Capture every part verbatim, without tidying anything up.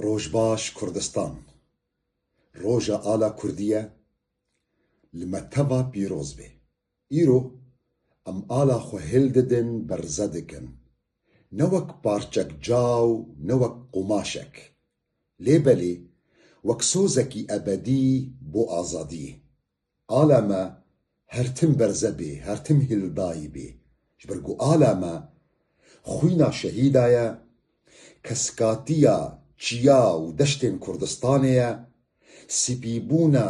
Rojbaş Kurdistan. Roja ala Kurdî ye, li me teva pîroz be. Îro em ala xwe hildidin, berze dikin. Ne wek parçek caw, ne wek qumaşek. Lê belê, wek sozekî ebedî bo azadiyê. Ala me her tim berze bê, her tim hildayî bê. Ji ber ku ala me xwîna şehîda ye, keskatiya çiya û deştên Kurdistanê ye, sipîbûna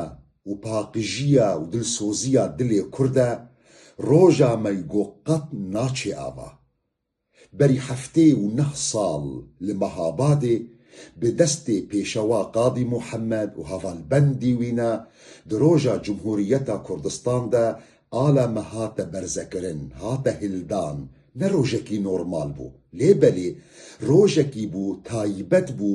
û paqijiya û dilsoziya dilê Kurd e, roja me go qet naçê ava. Berî heftê û neh sal li Mehabadê bi destê Pêşewa Qadî Muhammed û hevalbendî wî ne di roja Cumhuriyeta Kurdistan de ala me hate berzekirin, hate hildan. Ne rojekî normal bû. Lê belê rojekî bû, taybet bû,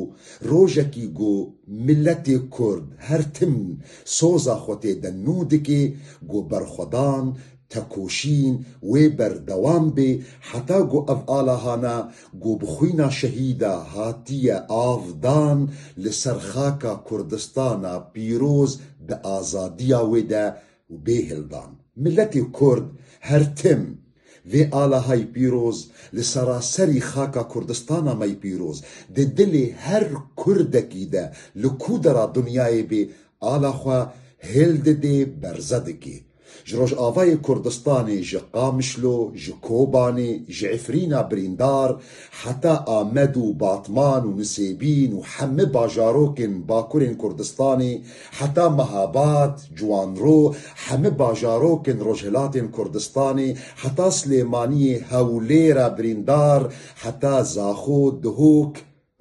rojekî ku miletê Kurd her tim soza xwe tê de nû dike, ku berxwedan, tekoşîn wê berdewam bê, heta ku ev alahana ku bi xwîna şehîda hatiye avdan li ser xaka Kurdistana pîroz di azadiya wê de û bê hildan. Miletê Kurd her tim vê alahayî pîroz li seraserî xaka Kurdistana me yî pîroz, di dilê her Kurdekî de li ku dera dinyayê bê, ala xwe hildidê, berze dikê. Ji Rojavayê Kurdistanê, ji Qamişlo, ji Kobanê, ji Efrîna birîndar, heta Amed û Batman û Nisêbîn û hemî bajarokên Bakurên Kurdistanê, heta Mehabad, Ciwanro, hemî bajarokên Rojhilatên Kurdistanê, heta Silêmaniyê, Hewlêra birîndar, heta Zaxo, Duhok,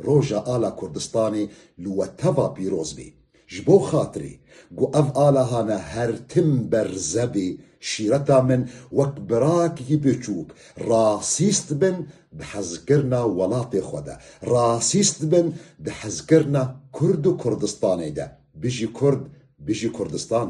roja ala Kurdistanê li we teva pîroz bê. Ji bo xatirê ku ev alahane her tim berze bê, şîreta min wek birakî biçûk rasîst bin di hezkirina welatê xwe de, rasîst bin di hezkirina Kurd û Kurdistanê de. Bijî Kurd, bijî Kurdistan.